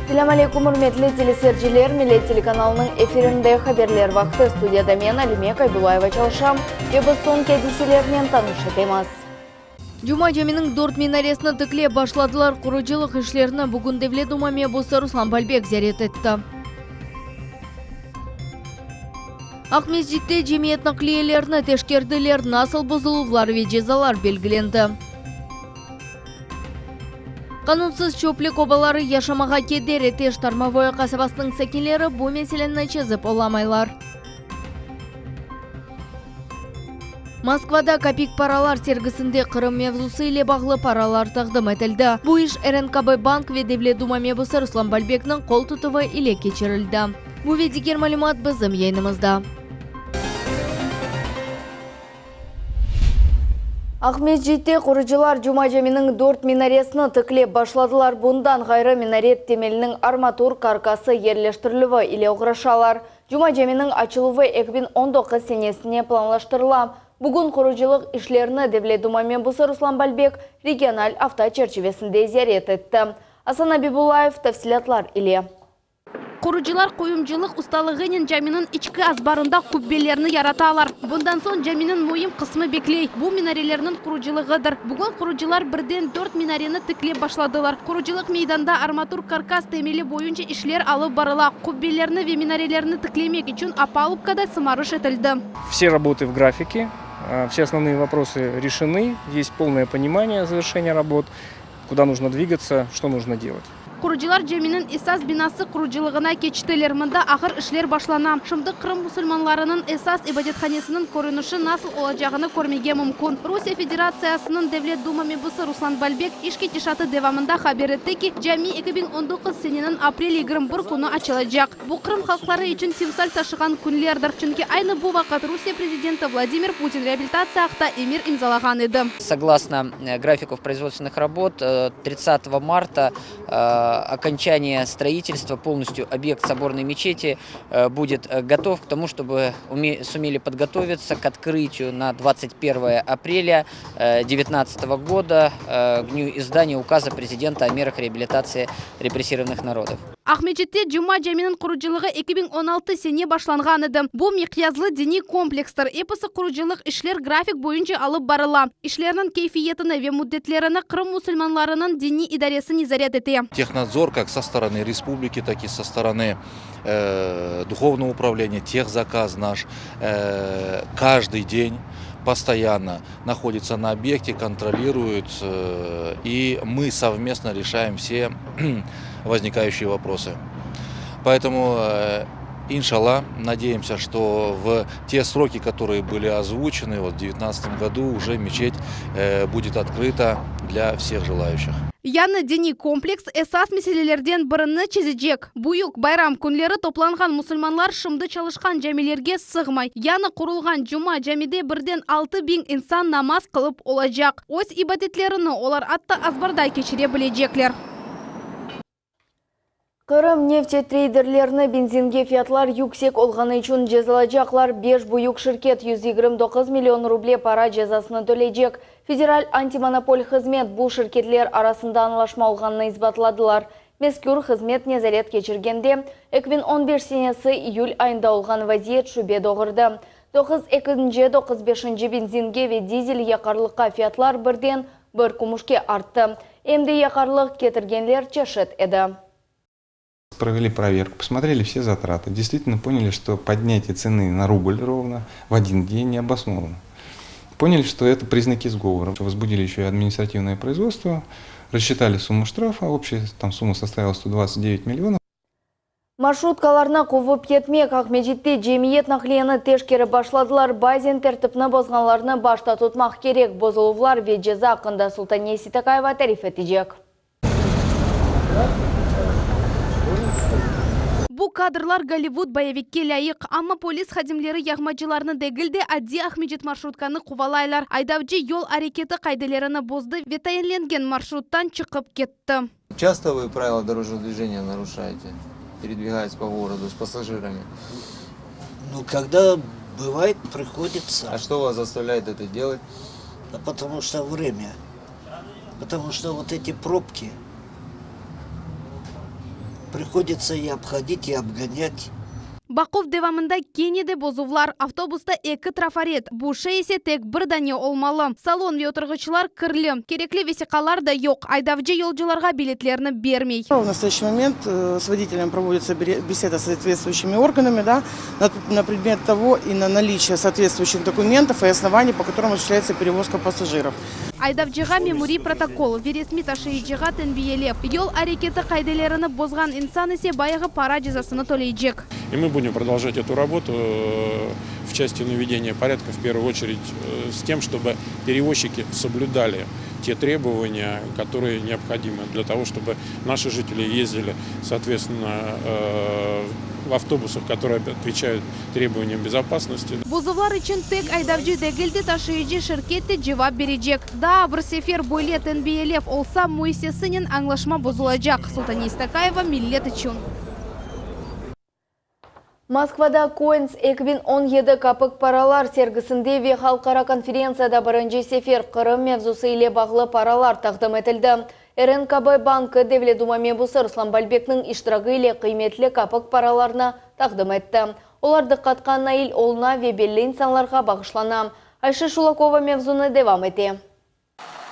Selâm aleyküm, ürmetli teleseyirciler! Millet telekanalınıñ efirinde Haberler vaqtı. Studiyada men, Alime Kaybullayeva çalışam ve biz soñki adiselernen tanış etemiz. Cuma caminiñ dört minaresini tiklep başladılar. Qurucılıq işlerini bugün Devlet Duma mebusı Ruslan Balbek ziyaret etti. Aqmescitte cemiyet naqliyelerini teşkerdiler, nasıl bozuluvlar ve cezalar belgilendi. Qanunsız çöplük obaları yaşamağa keder ete, Ştormovoye qasabasınıñ sakinleri bu meseleni çezip olamaylar. Moskvada kapik paralar sergisinde Qırım mevzusı ile bağlı paralar taqdim etildi. Bu iş RNKB Bank ve Devlet Duma mebusı Ruslan Balbekniñ qol tutuvı ile keçirildi. Bu ve diger malümat bizim yayınımızda. Aqmescitte qurucılar Cuma caminiñ dört minaresini tiklep başladılar. Bundan ğayrı, minaret temeliniñ armatur karkası yerleştirilüvi ile oğraşalar. Cuma caminiñ açıluvı 2019 senesine planlaştırıla. Bugün qurucılıq işlerini Devlet Duma mebusı Ruslan Balbek regional afta çerçivesinde ziyaret etti. Asan Abibullayev tafsilâtlar ile. Qurucılar qoyumcılıq ustalığınen caminiñ içki azbarında qubbelerni yaratalar. Bundan soñ caminiñ müim qısmı bekley, bu minarelerniñ qurucılığıdır. Bugün qurucılar birden dört minareni tiklep başladılar. Qurucılıq meydanda armatur karkas temeli boyunca işler alıp barıla. Qubbelerni ve minarelerni tiklemek içün opalubka da sımarış etildi. Все работы в графике, все основные вопросы решены, есть полное понимание завершения работ, куда нужно двигаться, что нужно делать. Qurucılar caminiñ esas binası qurucılığına keçtiler. Mında ağır işler başlana. Şimdi Qırım musulmanlarınıñ esas ibadethanesiniñ körünişi nasıl olacağını körmege mümkün. Rusiye Federatsiyasınıñ Devlet Duma mebusı Ruslan Balbek iş ketişatı devamında haber etti ki, cami 2019 seneniñ aprel 21 künü açılacaq. Bu Qırım halqları içün timsal taşığan künlerdir, çünki aynı bu vaqıt Rusiye prezidenti Vladimir Putin reabilitatsiya aqta emir imzalağan edi. Согласно графику производственных работ, 30 марта окончание строительства, полностью объект соборной мечети будет готов к тому, чтобы сумели подготовиться к открытию на 21 апреля 2019 года, к дню издания указа президента о мерах реабилитации репрессированных народов. Aqmescitte Cuma caminiñ qurucılığı 2016 sene başlanğan edi. Bu miqyaslı diniy komplekstir. Episi qurucılıq işler grafik boyunca alıp barıla. İşlerniñ keyfiyetini ve müddetlerini Qırım musulmanlarınıñ diniy idaresi nezaret ete. Технадзор как со стороны республики, так и со стороны э, духовного управления, техзаказ наш э, каждый день постоянно находится на объекте, контролирует, э, и мы совместно решаем все возникающие вопросы. Поэтому, э, иншалла, надеемся, что в те сроки, которые были озвучены, вот в 2019 году уже мечеть э, будет открыта для всех желающих. Yañı diniy kompleks esas meselelerden birini çezecek. Büyük bayram künleri toplanğan musulmanlar şimdi çalışqan camilerge sığmay. Yañı qurulğan Cuma camide birden 6000 insan namaz qılıp olacaq. Öz ibadetlerini olar atta azbarda keçire bilecekler. Qırım neft treyderlerini benzinge fiyatlar yüksek olğanı içün cezalaycaqlar. 5 büyük şirket 129 million ruble para cezasını töleycek. Federal antimonopol hızmet bu şirketler arasında añlaşma olğanını isbatladılar. Mezkür hızmet nezaret keçirgende 2015 senesi iyül ayında olğan vaziyet şübe doğurdı. 9.2, 9.5 benzinge ve dizel yaqarlıqqa fiyatlar birden bir kümüşke arttı. Em de yaqarlıq ketirgenler çeşit edi. Провели проверку, посмотрели все затраты. Действительно поняли, что поднятие цены на рубль ровно в один день не обосновано. Поняли, что это признаки сговора. Возбудили еще и административное производство, рассчитали сумму штрафа, общая там сумма составила 129 миллионов. Marşrutkalarnı quvıp yetmek Aqmescitte cemiyet naqliyeni teşkerip başladılar. Bazen tertipni bozğanlarnı başta tutmaq kerek. Bozuluvlar ve ceza aqqında Sultaniye Seytakayeva tarif etecek. Bu kadrlar Gollivud boyevikke lâyıq. Amma polis hadimleri yağmacılarnı degil de adiy Aqmescit marşrutkanı quvalaylar. Aydavcı yol areketi qaidelerini bozdı ve tayinlengen marşruttan çıqıp ketti. Часто вы правила дорожного движения нарушаете, передвигаясь по городу с пассажирами? Ну, когда бывает, приходится. А что вас заставляет это делать? Да потому что время. Потому что вот эти пробки. Приходится и обходить, и обгонять. Baquv devamında kene de bozuvlar, avtobusta eki trafaret, bu şey ise tek bir dane olmalı. Salon ve oturğıçlar kirli, kerekli vesiqalar da yoq, aydavcı yolcularğa biletlerni bermey. В настоящий момент э, с водителем проводится беседа с соответствующими органами да, на, на предмет того и на наличие соответствующих документов и оснований, по которым осуществляется перевозка пассажиров. Aydavcığa memuriy protokol ve resmiy taşıyıcığa tenbiyelev. Yol areketi qaidelerini bozğan insan ise bayağı para cezasını töleycek. И мы будем продолжать эту работу э, в части наведения порядка, в первую очередь, э, с тем, чтобы перевозчики соблюдали те требования, которые необходимы для того, чтобы наши жители ездили, соответственно, э, в автобусах, которые отвечают требованиям безопасности. Bozuvlar içün tek aydavcı degil de taşıyıcı şirket de cevap berecek. Daa bir sefer böyle tenbiyelev olsa müessisenen añlaşma bozulacaq. Sultane Istakayeva Millet içün. Moskvada Coins 2017 kapik paralar sergisinde ve halqara konferentsiyada birinci sefer Qırım mevzusı ile bağlı paralar taqdim etildi. RNKB bankı Devlet Duma mebusı Ruslan Balbekniñ iştiragi ile qıymetli kapik paralarnı taqdim etti. Olar diqqatqa nail oluna ve belli insanlarğa bağışlana. Ayşe Şulakova mevzunı devam ete.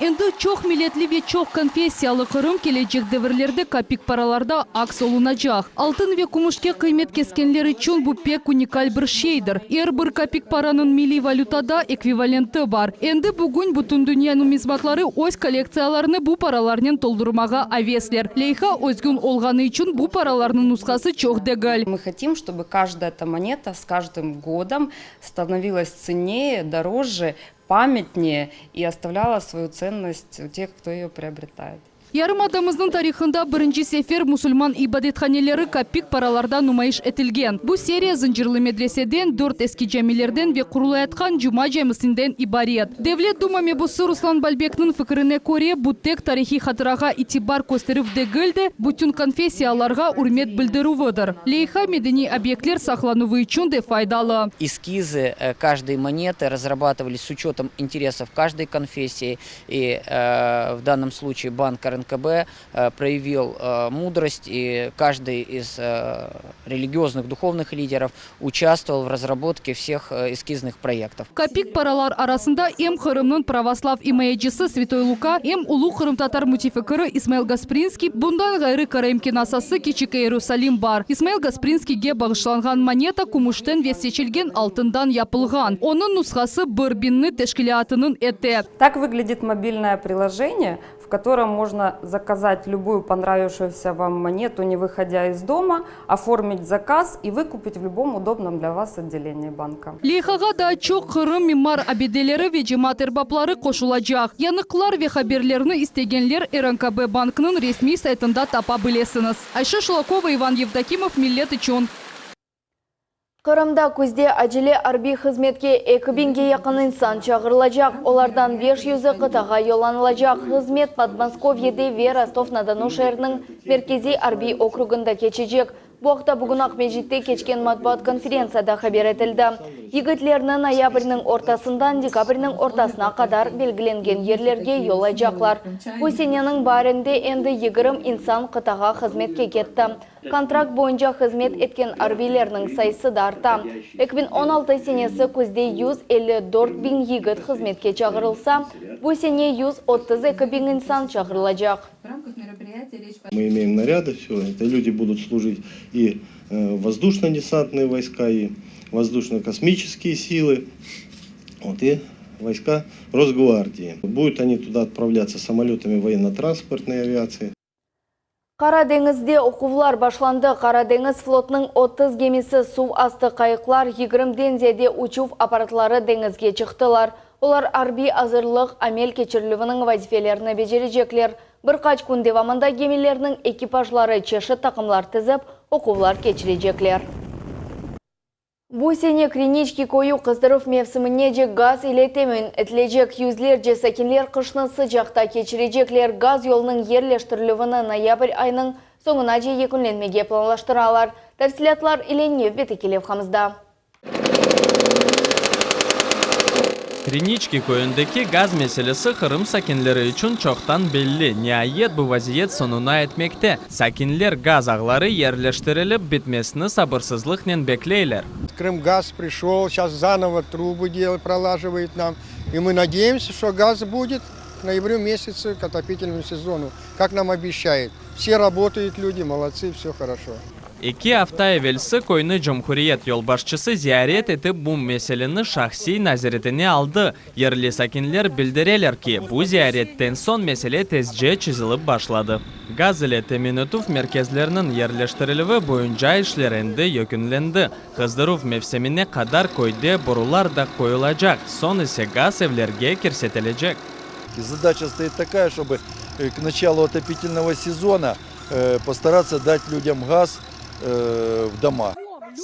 Endi çoq milletli ve çoq konfessiyalı Qırım kelecek devirlerde kapik paralarda aks olunacaq. Altın ve kümüşke qıymet keskenler içün bu pek unikal bir şeydir. Er bir kapik paranıñ milliy valütada ekvivalenti bar. Endi bugün bütün dünya numizmatları öz kollektsiyalarını bu paralarnen toldurmağa avesler. Leyha özgün olğanı içün bu paralarnıñ nushası çoq degil. Мы хотим, чтобы каждая эта монета с каждым годом становилась ценнее, дороже, памятнее и оставляла свою ценность у тех, кто ее приобретает. Yarımadamıznıñ tarihında birinci sefer musulman ibadethaneleri kapik paralarda numayış etilgen. Bu seriya Zıncırlı medreseden, dört eski camilerden ve qurulayatqan Cuma camisinden ibaret. Devlet Duma mebusı Ruslan Balbekniñ fikrine köre, bu tek tarihiy hatırağa itibar kösterüv degil de, bütün konfessiyalarğa ürmet bildirüvidir. Leyha medeniy obyektler saqlanuvı içün de faydalı. Эскизы э, каждой монеты разрабатывались с учетом интересов каждой конфессии. И э, в данном случае банк РНКБ э, проявил э, мудрость, и каждый из э, религиозных, духовных лидеров участвовал в разработке всех э, эскизных проектов. Kapik paralar arasında em Qırımnıñ pravoslav imayecisi Святой Luka, em ulu qırımtatar mütefekkiri İsmail Gasprinskiy, bundan ğayrı karaim kenasası Kiçik İerusalim bar. İsmail Gasprinskiyge bağışlanğan moneta kümüşten ve seçilgen altından yapılğan. Onıñ nushası bir biñni teşkil ete. Так выглядит мобильное приложение, в котором можно заказать любую понравившуюся вам монету, не выходя из дома, оформить заказ и выкупить в любом удобном для вас отделении банка. Leyhağa daa çoq Qırım mimar abideleri ve cemaat erbapları qoşulacaq. Yañılıqlar ve haberlerni istegenler RNKB bankınıñ resmiy saytında tapa bilesiñiz. Ayşe Şulakova, Ivan Yevdokimov, Millet içün. Qırımda küzde acele arbiy hızmetke 2000-ge yaqın insan çağırılacaq. Olardan 500-i qıtağa yollanılacaq. Hızmet Podmoskovyede ve Rostov-na-Donu şeeriniñ Merkeziy arbiy okrugında keçecek. Bu aqta bugün Aqmescitte keçken matbuat konferentsiyada haber etildi. Yigitlerni noyabrniñ ortasından dekabrniñ ortasına qadar belgilengen yerlerge yollaycaqlar. Bu seneniñ baarinde endi 20 insan qıtağa hızmetke ketti. Kontrakt boyunca hızmet etken arbiylerniñ sayısı da arta. 2016 senesi küzde 154 biñ yigit hızmetke çağırılsa, bu sene 132 biñ insan çağırılacaq. Мы имеем наряды, все, это люди будут служить и э, воздушно-десантные войска, и воздушно-космические силы, вот, и войска Росгвардии. Будут они туда отправляться самолетами военно-транспортной авиации. Qara deñizde oquvlar başlandı. Qara deñiz flotunıñ 30 gemisi suv astı qayıqlar 20-den ziyade uçuv apparatları deñizge çıqtılar. Olar arbiy azırlıq amel keçirilüviniñ vazifelerini becerecekler. Bir qaç kün devamında gemilerniñ ekipajları çeşit taqımlar tizip oquvlar keçirecekler. Bu sene Kriniçki köyü qızdıruv mevsiminece gaz ile temin etilecek. Yüzlerce sakinler qışnı sıcaqta keçirecekler. Gaz yolunıñ yerleştirilüvini noyabr ayınıñ soñunace yekünlenmege planlaştıralar. Tafsilâtlar ile nevbetteki levhamızda. Kriniçki köyündeki gaz meselesi Qırım sakinleri içün çoqtan belli. Niayet, bu vaziyet soñuna yetmekte. Sakinler gaz ağları yerleştirilip bitmesini sabırsızlıqnen bekleyler. Крымгаз пришел, сейчас заново трубы делает, пролаживает нам. И мы надеемся, что газ будет к ноябрю месяцу, к отопительному сезону, как нам обещают. Все работают люди, молодцы, все хорошо. Eki afta evelsi köyni cumhuriyet yolbaşçısı ziyaret etip bu meseleni şahsiy nazaretine aldı. Yerli sakinler bildireler ki, bu ziyaretten soñ mesele tezce çezilip başladı. Gaz ile temin etüv merkezleriniñ yerleştirilüvi boyunca işler endi yekünlendi. Qızdıruv mevsimine qadar köyde borular da qoyulacaq, soñ ise gaz evlerge kirsetilecek. Задача стоит такая, чтобы э, к началу отопительного сезона э, постараться дать людям газ э, в дома.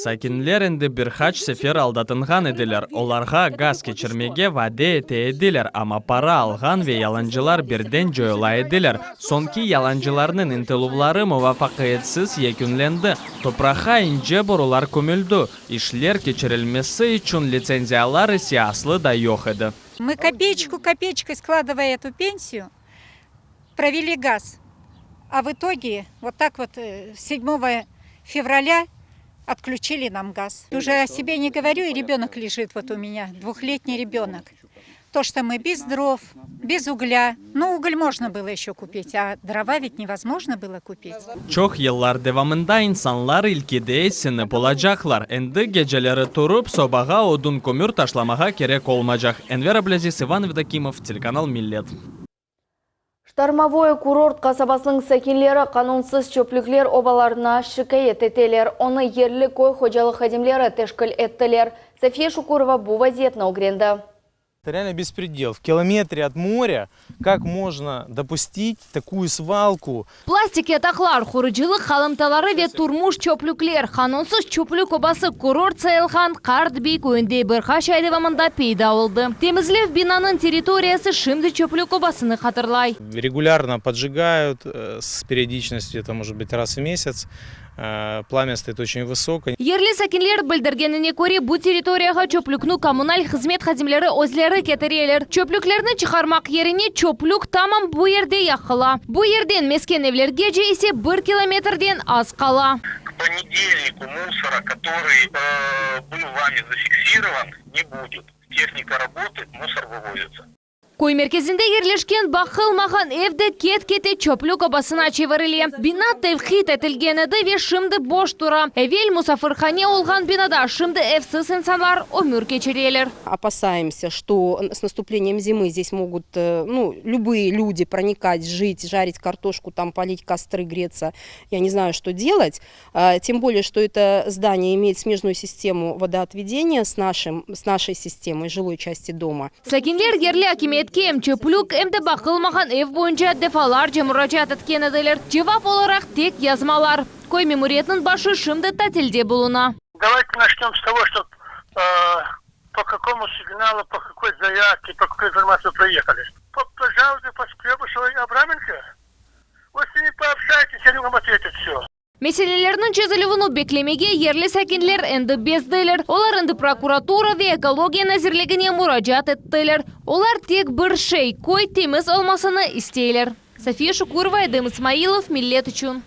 Sakinler endi bir qaç sefer aldatılğan ediler. Olarğa gaz keçirmege vade ete ediler, amma para alğan ve yalancılar birden coyula ediler. Soñki yalancılarnıñ ıntıluvları muvafaqiyetsiz yekünlendi. Topraqqa ince borular kömüldi. İşler keçirilmesi içün litsenziyalar ise aslı da yoq edi. Мы копеечку копеечкой, складывая эту пенсию, провели газ. А в итоге вот так вот 7 февраля отключили нам газ. Уже о себе не говорю, и ребенок лежит вот у меня, двухлетний ребенок. То, что мы без дров, без угля. Ну, уголь можно было еще купить, а дрова ведь невозможно было купить. Çoq yıllar devamında insanlar ilkide isinip olacaqlar. Endi geceleri turıp sobağa odun kömür taşlamağa kerek olmaycaq. Enver Ablâziz, Иван Евдокимов, телеканал Миллет. Штормовой kurort qasabasınıñ sakinleri qanunsız çöplükler obalarına şikâyet eteler. Onı yerli köy hocalıq hadimleri teşkil ettiler. Safiye Şukurova bu vaziyetni ögrendi. Это реально беспредел. В километре от моря как можно допустить такую свалку? Plastik yataqlar, qurucılıq qalımtıları ve turmuş çöplükler, qanunsız çöplük obası kurort sayılğan Qartbey köyünde bir qaç ay devamında peyda oldı. Temizlev binanıñ territoriyası şimdi çöplük obasını hatırlay. Регулярно поджигают э, с периодичностью, это может быть раз в месяц. Э, Пламя стоит очень высоко. Yerli sakinler bildirgenine köre bu territoriyağa çöplükni kommunal hızmet hadimleri özleri ketireler. Çöplüklerni çıqarmaq yerine çöplük tamam bu yerde yaqıla. Bu yerden mesken evlergece ise bir kilometrden az qala. К понедельнику мусора, который э, был вами зафиксирован, не будет. Техника работает, мусор вывозится. Köy merkezinde yerleşken baqılmağan ev de ket-kete çöplük obasına çevirile. Bina tevqif etilgen edi ve şimdi boş tura. Evel musafirhane olğan binada şimdi evsiz insanlar ömür keçireler. Опасаемся, что с наступлением зимы здесь могут э, ну, любые люди проникать, жить, жарить картошку, там палить костры, греться. Я не знаю, что делать. А, Тем более, что это здание имеет смежную систему водоотведения с, нашим, с нашей системой жилой части дома. Sakinler yerli akimiyetke em çöplük em de baqılmağan ev boyunca defalarca muracaat etken ediler. Cevap olaraq tek yazmalar. Köy memuriyetiniñ başı şimdi tatilde buluna. Давайте начнем с того, что э, по какому сигналу, по какой заявке, по какой информации вы приехали. По, по жалобе Поскребышева и Абраменко? Вы с ними пообщайтесь, они вам ответят все. Meselelerniñ çezilüvini beklemege yerli sakinler endi bezdiler. Olar endi prokuratura ve ekologiya nazirligine muracaat ettiler. Olar tek bir şey, köy temiz olmasını isteyler. Safiye Şukurova, Edem İsmailov, Millet içün.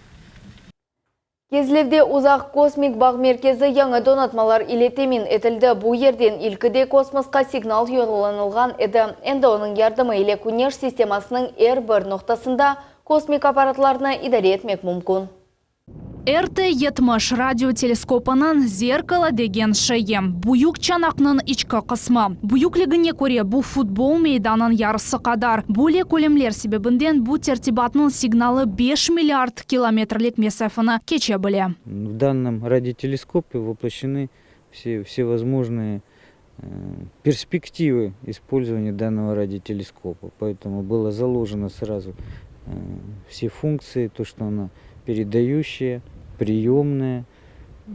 Kezlevde uzaq kosmik bağ merkezi yañı donatmalar ile temin etildi. Bu yerden ilkide kosmosqa signal yollanılğan edi. Endi onıñ yardımı ile küneş sistemasınıñ er bir noqtasında kosmik apparatlarnı idare etmek mümkün. RT-70 radio teleskopınıñ зеркало degen şeyi. Büyük çanaqnıñ içki qısmı. Büyükligine köre bu futbol meydanınıñ yarısı qadar. Böyle kölemler sebebinden bu tertibatnıñ signalı 5 milliard kilometrlik mesafeni keçe bile. В данном радиотелескопе воплощены все всевозможные э, перспективы использования данного радиотелескопа. Поэтому было заложено сразу э, все функции, то, что она передающая, приемная.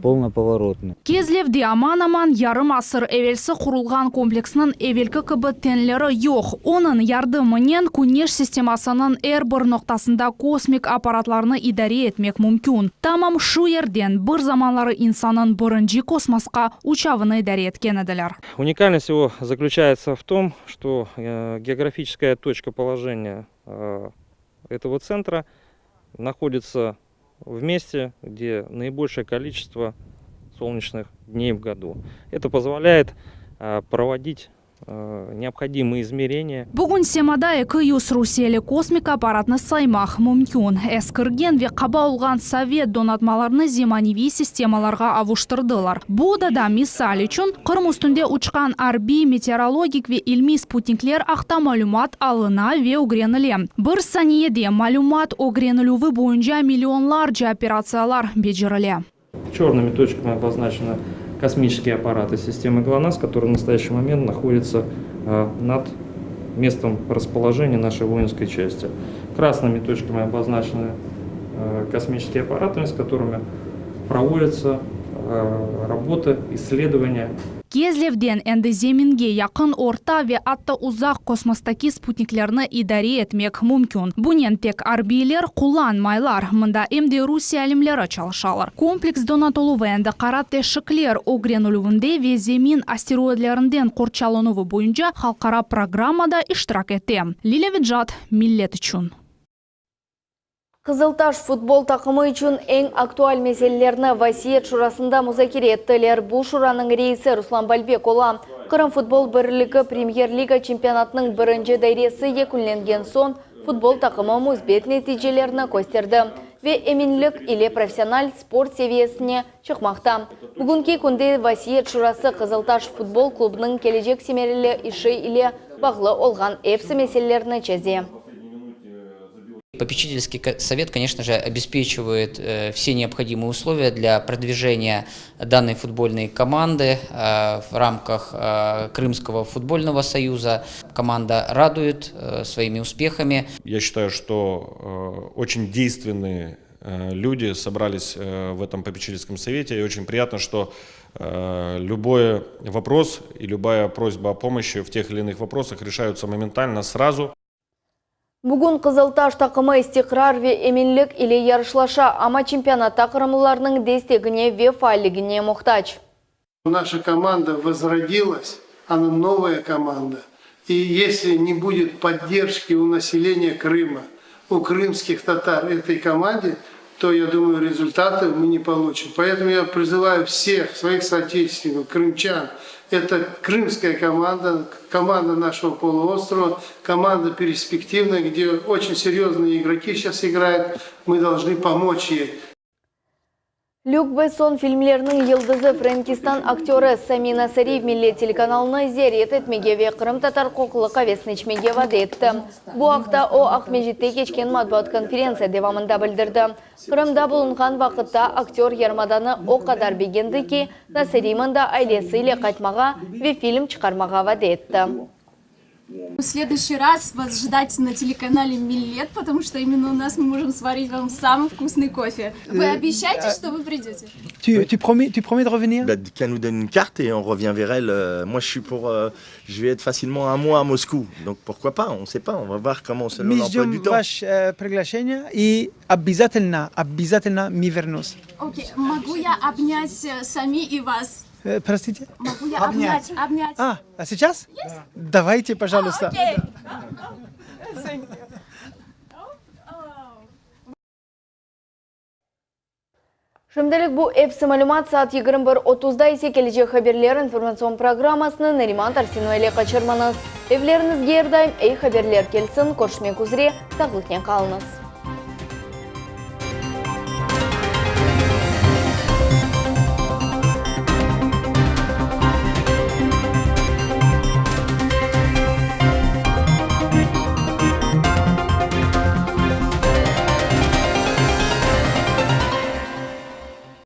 Полноповоротный. Kezlevde aman-aman yarım asır evelsi qurulğan kompleksniñ evelki kibi teñleri yoq. Onıñ yardımınen Küneş sistemasınıñ er bir noqtasında kosmik apparatlarnı idare etmek mümkün. Tamam şu yerden bir zamanları insannıñ birinci kosmosqa uçavını idare etken ediler. Уникальность его заключается в том, что географическая точка положения этого центра находится в месте, где наибольшее количество солнечных дней в году. Это позволяет проводить необходимые измерения. Bugün semada 200 rusiyeli kosmik apparatnı saymaq mümkün. Eskirgen ve qaba olğan sovet donatmalarını zemaneviy sistemalarğa avuştırdılar. Bu odada, misal içün, Qırım üstünde uçqan arbiy, meteorologik ve ilmiy sputnikler aqta malümat alına ve ögrenile. Bir saniyede malümat ögrenilüvi boyunca millionlarca operatsiyalar becerile. Черными точками обозначены космические аппараты системы ГЛОНАСС, которые в настоящий момент находятся над местом расположения нашей воинской части. Красными точками обозначены космические аппараты, с которыми проводятся работы, исследования. Kezlevden endi zeminge yaqın, orta ve atta uzaq kosmostaki sputniklerni idare etmek mümkün. Bunen tek arbiyler qullanmaylar, mında em de Rusiye alimleri çalışalar. Kompleks donatıluvı endi qara teşikler ögrenilüvinde ve zemin asteroidlerinden qorçalanuvı boyunca halqara programmada iştirak ete. Lilâ Vecat, Millet içün. Qızıltaş futbol taqımı içün eñ aktual meselelerni Vasiyet şurasında muzakere ettiler. Bu şuranıñ reisi Ruslan Balbek ola. Qırım futbol birligi Premyer-liga çempionatınıñ birinci dairesi yekünlengen soñ futbol taqımı müsbet neticelerni kösterdi ve eminlik ile professional sport seviyesine çıqmaqta. Bugünki künde Vasiyet şurası Qızıltaş futbol klubınıñ kelecek semereli işi ile bağlı olğan epsi meselelerni çeze. Попечительский совет, конечно же, обеспечивает э, все необходимые условия для продвижения данной футбольной команды э, в рамках э, Крымского футбольного союза. Команда радует своими успехами. Я считаю, что очень действенные люди собрались в этом попечительском совете. И очень приятно, что любой вопрос и любая просьба о помощи в тех или иных вопросах решаются моментально, сразу. Bugün Qızıltaş taqımı istiqrar ve eminlik ile yarışlaşa, amma çempionatta qırımlılarnıñ destegine ve faalligine muhtac. Наша команда возродилась, она новая команда. И если не будет поддержки у населения Крыма, у крымских татар этой команде, то, я думаю, результаты мы не получим. Поэтому я призываю всех своих соотечественников, крымчан, это крымская команда, команда нашего полуострова, команда перспективная, где очень серьезные игроки сейчас играют. Мы должны помочь ей. Lük Besson filmleriniñ yıldızı Frenkistan aktörı Sami Nasariyev Millet telekanalını ziyaret etmege ve qırımtatar qoqulı qavesini içmege vade etti. Bu aqta o, Aqmescitte keçken matbuat konferentsiya devamında bildirdi. Qırımda bulunğan vaqıtta aktör yarımadanı o qadar begendi ki, Nasariy mında ailesi ile qaytmağa ve film çıqarmağa vade etti. В следующий раз вас ждать на телеканале Миллет, потому что именно у нас мы можем сварить вам самый вкусный кофе. Вы э, обещаете, э, что вы придете? Tu, tu, promets, tu promets de revenir bah, Qu'elle nous donne une carte et on revient vers elle. Euh, moi, je suis pour. Euh, je vais être facilement un mois à Moscou. Donc pourquoi pas On ne sait pas. On va voir comment selon l'emploi du temps. Мы ждем ваше приглашение и обязательно, обязательно мы вернусь. Окей, могу я обнять Сами и вас? Э, простите? Могу я обнять, обнять? А, а сейчас? Yes. Давайте, пожалуйста. Окей. Thank you. Şimdilik bu episi malümat saat 21.30da ise kelecek haberler informatsion programmasını Nariman Tarsinova ile qaçırmañız. Evleriñizge er daim eyi haberler kelsin, körüşmek üzre, sağlıqnen qalıñız.